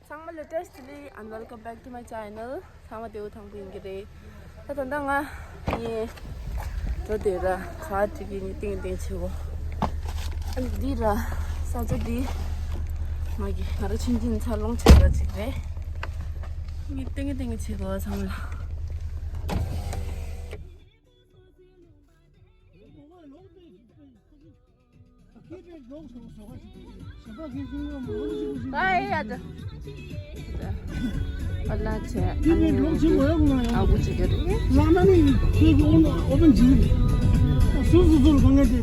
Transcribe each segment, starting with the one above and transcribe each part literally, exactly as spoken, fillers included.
ཚང་མ་ལ་བཀྲ་ཤིས་བདེ་ལེགས། And welcome back to my channel. ཚང་མ་བདེ་པོ་ཐང་པོ་ཡིན་གྱི་རེད། ད་ད་ལྟ་ང་ངའི་འགྲོ་དེ་ར་ཁ་ཅིག་གི་ངའི་ཏིང་ཏིང་བྱེད་གོ། ཨ་ནི་འདི་ར་ས་ཆ་འདི་ང་གི་ང་ར་ཆུང་ཆུང་འཚར་ལོངས་བྱེད་པ་ཅིག་རེད། ངའི་ཏིང་ཏིང་བྱེད་གོ་ཚང་མ་ལ། ཨ་ཡ་ད། ཨ་ལ་ཆེ། ཨ་ནི་ཨ་གུ་ཅི་ག་རེད། ལག་ན་ནི་ཁྱེད་ཀྱི་ཨོ་ཨོ་པན་ཇི་སུ་སུ་སུ་གང་ངེས་དེ།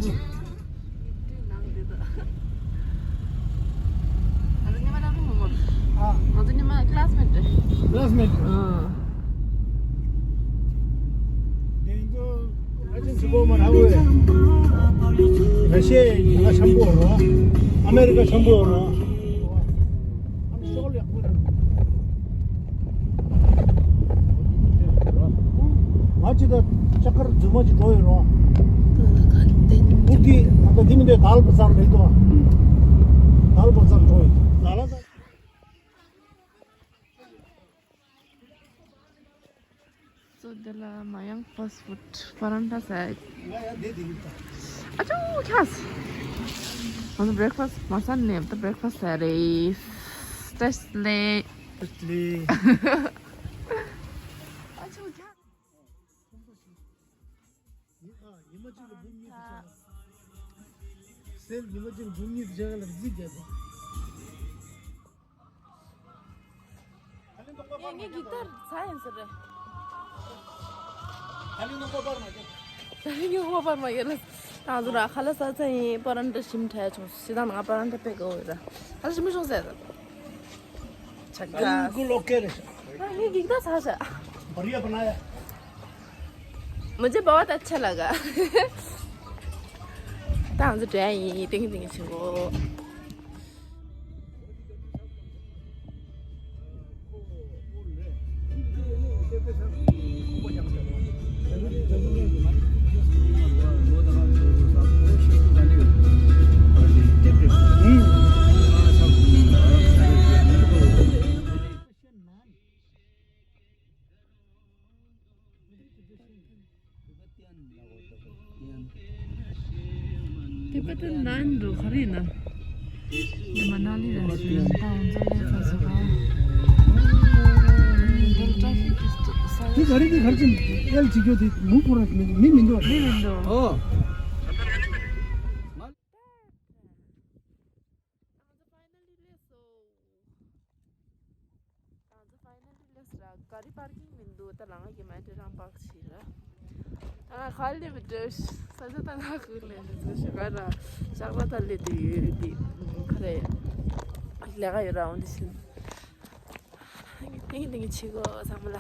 ཨ་ང་ཚོ་ཉི་མ་ཀླ་སི་མེཊ་རེད། ཀླ་སི་མེཊ། ཨ། དེ་ཚོ་ཨ་ཅེ་ཚི་པོ་མ་ར་བོ། ར་ཤི་ཡའི་ང་ཤམ་པོ་རོ། ཨ་མེ་རི་ཀ་ཤམ་པོ་རོ། ཨ་ནི་ཤོག་ལེགས་པོ་རེད། ང་ཅི་ད་ལྕགས་མཁར་རྫུན་མ་ཅིག་འགྲོ་ཡོད་རོ། ཨུ་ཏི་ད་ལྟ་འདི་མི་འདོད་དལ་པ་ཙམ་རེད་དོ། དལ་པ་ཙམ་འགྲོ་ཡོད། ལ་ལ་ད། སོ་དེ་ལ་མ་ཡང་ཕ་སི་ཕུཌ་པ་རན་ཊ་ཟ། ཨ་ཅོ་ཁྱ། ང་ཚོ་བྷི་རེག་ཕ་སི་མ་ཟ་ནས་ད་བྷི་རེག་ཕ་སི་ཟ་རེད། ཏེས་ལེ། ཏེས་ལེ། ཨ་ཅོ་ཁྱ། ཉི་ཨ་ཉི་མ་གཅིག་ལ་འབུམ་གཉིས་དུ་ཆགས། སེལ་ཉི་མ་གཅིག་ལ་འབུམ་གཉིས་དུ་ཆགས་ལ་རྫི་རྒྱབ། ངས་ངས་གི་ཏར་ཚ་ཡིན་ཟེར་རེད། ད་ལི་ནོ་ཀོ་པར་མ་ཀེ། ད་ལི་ནོ་ཀོ་པར་མ་ཀེ་ལ། ད་ང་ཚོ་ར་ཁ་ལ་ས་ཚ་ཡིན། པ་རན་ཊ་ཞིམ་ཁྲ་བྱུང་། ཞི་ད་ང་པ་རན་ཊ་དཔེ་དགའ་བོ་ཡོད་ར། ཁ་ལ་ཞིམ་པོ་བྱུང་ཟེར། ཆག་ད་ཡིན་ཀུ་ལོ་ཀེ་རེད། ད་ངས་གི་ཏར་ཚ་ཤ། བར་ཡ་པ་ན་ཡ། मुझे बहुत अच्छा लगा। ད་ང་ཚོ་འགྲོ་ཡ་ཡིན། ཏིང་ཏིང་ཆེན་པོ། དེ་པ་ཏི་ནན་འགྲོ་ག་རེ་ཡིན་ན། འདི་མ་ན་ལི་རེད་ཟེར། ད་འོན་ཙམ་ལས་ཚ་སོ་ག་འདིར་ཊ་ཕིག་གི་ས་དེ་ག་རེ་གི་གར་ཅིན་ཨེལ་ཅི་གྱོ་དེ་མུ་ཁོ་ར་མི་མི་མི་འདུག་མི་མི་འདུག་ཨོ། ང་ཚོ་ཕའི་ནལ་ལི་སླེབས་སོང་། ང་ཚོ་ཕའི་ནལ་ལི་སླེབས་སོང་ར། ག་རི་པར་ཀིང་མི་འདུག་ད་ལ་ང་གི་མ་ཏི་རང་པག་ཆི་ར། ད་ང་ག་ལེ་མི་འདྲ་ས་ཆ་ད་ང་ཁུག་ལེ་འདི་ཚོ་ཞུ་ག་ར། ལྕགས་ར་ད་ལེ་དུ་ཡོད་དི་ཁ་རེ་ལས་ཀ་ཡོད་ར། འོན་ཏི་ཤིན་ཏིང་ཏིང་ཆི་གོ་ཚང་མ་ལ།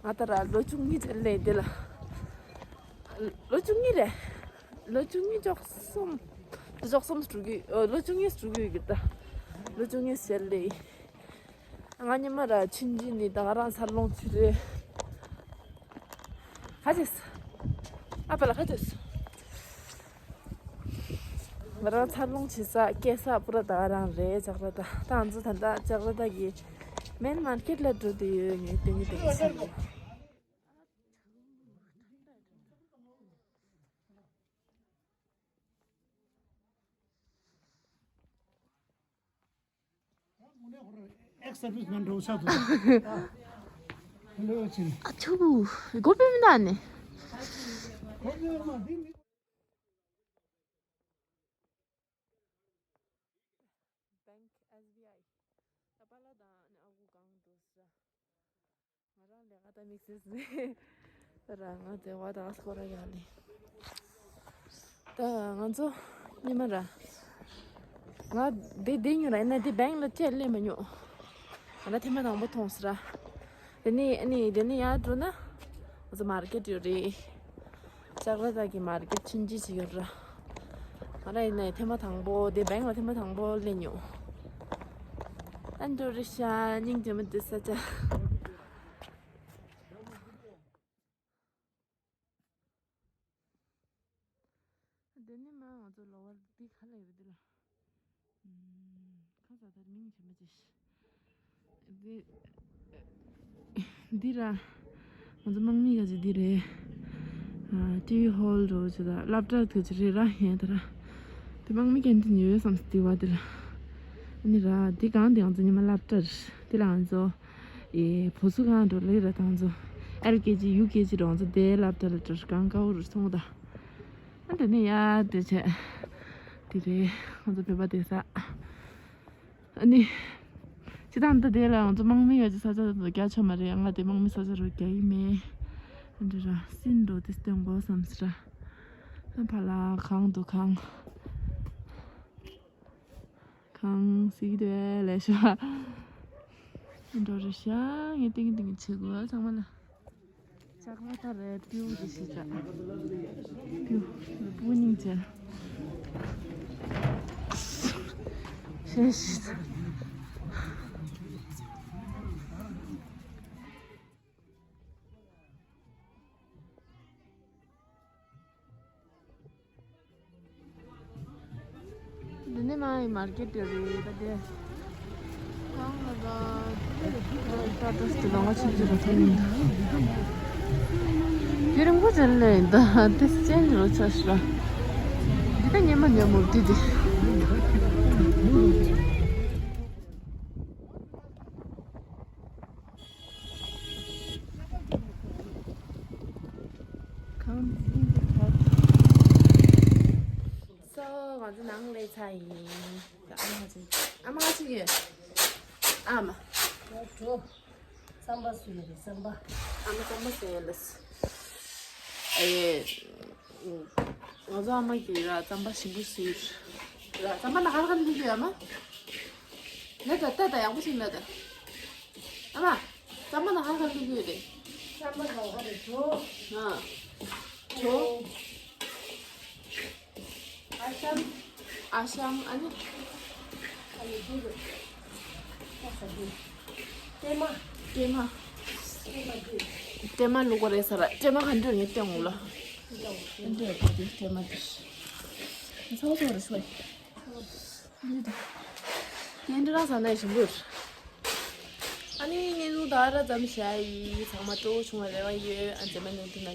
ང་ད་ར་ལོ་བཅུ་གཉིས་ལེ་འདི་ལ། ལོ་བཅུ་གཉིས་རེད། ལོ་བཅུ་གཉིས་བཅུ་གསུམ། བཅུ་གསུམ་དྲུག་གི་ཨོ་ལོ་བཅུ་གཉིས་དྲུག་གི་གི་ད། ལོ་བཅུ་གཉིས་ཞལ་ལེ། ང་ཉི་མ་ར་ཆུན་ཆུན་ནི་ད་ང་རང་འཚར་ལོངས་ཆུ་རེད། ཁ་ཅེས། ཨ་པ་ལ་ཁ་ཅེས། ང་རང་འཚར་ལོངས་བྱེད་ས་སྐྱེ་ས་པུ་ར་ད་ང་རང་རེད། ལྕགས་ར་ད་ད་ང་ཚོ་ད་ལྟ་ལྕགས་ར་ད་གི་མེན་མར་ཀེཊ་ལ་འགྲོ་དུ་ཡོད། ངས་དེ་ནི་དེ་གི་ཆ་ལ། ཨ་ཆུ་སྒོ་ཕྱེ་མི་འདུག་ཨ་ནི། Bank S B I ད་པཱ་ལགས་དང་ཨ་ནི་ཨ་ཁུ་གང་འདུག་ས། ང་རང་ལས་ཀ་ད་དམིགས་བསལ་ཟེར། ད་ར་ང་དེ་བ་ད་སྐོར་ར་ཡག་ལེ། ད་ང་ཚོ་ཉི་མ་ར། ང་དེ་དེ་ཉོ་ར་ཡིན་ན་དེ་བེང་ལ་ཅེ་ལེ་མ་ཉོ། ང་ད་ཐེངས་མ་དང་པོ་མཐོང་ས་ར། དེ་ནི་ཨ་ནི་དེ་ནི་ཡར་འགྲོ་ན་ང་ཚོ་མར་ཀེཊ་ཡོད་རེད། ལྕགས་ར་ད་གི་མར་ཀེཊ་ཆུང་ཆུང་ཅིག་ཡོད་ར། ང་ར་ཡིན་ནའི་ཐེངས་མ་དང་པོ་དེ་བེང་ལ་ཐེངས་མ་དང་པོ་སླེབས་མྱོང་། ཨ་འགྲོ་རེད་ཤག་སྙིང་རྗེ་མོ་འདི་ས་ཆ། དེ་ནས་མ་ང་ཚོ་ལོ་ཝར་འདི་ག་ལ་ཡོད་འདི་ལ། ཁ་ས་ད་མིང་ཆེ་མ་ཅི་ཤི། འདི་འདི་ར། ང་ཚོ་དམག་མི་ག་ཅིག་འདི་རེད། ཨ། ཊི་ཝི་ཧོལ་འགྲོ་ཆེ་ད་སློབ་གྲྭ་དེ་ཅིག་རེད་ར་ཡིན་ད་ར། དེ་དམག་མི་ཀན་ཊིན་ཡོད་བསམ་སྟེ་བ་དེ་ལ། ཨ་ནི་ར་འདི་གང་དེ་ང་ཚོ་ཉི་མ་སློབ་གྲྭ་རེད། དེ་ལ་ང་ཚོ་ཨེ་བུ་སུ་གང་འགྲོ་ལེ་ར་དང་ཚོ་ཨེལ་ཀེ་ཇི་ཡུ་ཀེ་ཇི་འགྲོ་ང་ཚོ་དེ་སློབ་གྲྭ་ལ་འགྲོ་གང་དཀའ་བོ་རུ་སོང་ད། ཨ་འདི་ནི་ཡ་དེ་བྱས། དེ་རེད་ང་ཚོ་བོད་པ་དེ་ས། ཨ་ནི། སྤྱི་བཏང་ད་དེ་ལ་ང་ཚོ་དམག་མི་ཡོད་ཀྱི་ས་ཆ་དེ་ཚོ་རྒྱ་ཆེ་མ་རེད། ང་དེ་དམག་མི་ས་ཆ་རུ་རྒྱ་ཡིན་མེད། ཨ་འདྲ་ར་སིན་འགྲོ་དེ་སྟོན་དགོས་བསམ་སི་ར། ཨ་ཕ་ལ་གང་འདུག་གང་། གང་སི་དེ་ལས་ཤ། ཨ་འགྲོ་རེ་ཤ་ངས་ཏིང་ཏིང་བྱེད་དགོས་ཚང་མ་ལ། ལྕགས་ལ་ད་རེད་པིའུ་དེ་ཤི་ཙ། པིའུ། པིའུ་སྙིང་རྗེ། ཤེས་ཤི་ཙ། འདི་ནས་མ་ཡི་མར་ཀེ་ཊི་ཡོད་རེད་ད་དེ། གང་ལ་ད། ད་ད་སྟེ་ལོང་བ་ཆུ་ཆུ་རུ་ཐོན་ཡིན། དེ་རིང་པོ་ཅན་ལས་ད་དེ་སྐྱེན་རུ་ཆ་ཤ། འདི་ད་ཉེ་མ་ཉོ་མུར་དུས་དེ། གང་འཛིན་གྱི་ཐོག་སོ། ང་ཚོ་ནང་ལས་ཚ་ཡིན། ཨ་མ་ཅིག་ཨ་མ་ཅིག་ཡོད། ཨ་མ། ང་འགྲོ། རྩམ་པ་བཟོས་ཡོད་རེད་རྩམ་པ། ཨ་མ་རྩམ་པ་བཟོས་ཡོད་ལ། ཨེ། ང་ཚོ་ཨ་མ་གིས་ར་རྩམ་པ་ཞིམ་པོ་བཟོས་ཡོད། ར་རྩམ་པ་ན་ག་ར་ག་ལ་འདུག་ཡོད་ཨ་མ། ལ་ད་ལྟ་ད་ཡག་པོ་ཞིག་ལ་ད། ཨ་མ། རྩམ་པ་ནང་ཧ་ག་འདུག་ཡོད་རེད། རྩམ་པ་ནང་ཧ་རེད་བྲོ། ཨ། བྲོ། ཨ་ཤམ། ཨ་ཤམ་ཨ་ནི། ཨ་ནི་འདི་རེད། ཨ་ས་འདི། ཀྲེ་མ། ཀྲེ་མ། ཀྲེ་མ་འདི། ཀྲེ་མ་བླུག་པ་རེད་ས་ར། ཀྲེ་མ་ག་འདྲ་ངས་སྟོན་འོང་ལ། འདི་འདྲ་ཡོད་པ་འདི་ཀྲེ་མ་འདི། ཚ་བོ་ཚ་བོ་རེད་ཤོད། འདི་འདྲ་ས་ནས་ཞིམ་པོ་རེད། ཨ་ནི་ངས་ནུ་ད་ར་ཙམ་བྱ་ཡི་ཚང་མ་སྤྲོ་བོ་བྱུང་བ་རེ་བ་ཡོད། ཨ་འཛེམ་མ་ནུ་དེ་ན་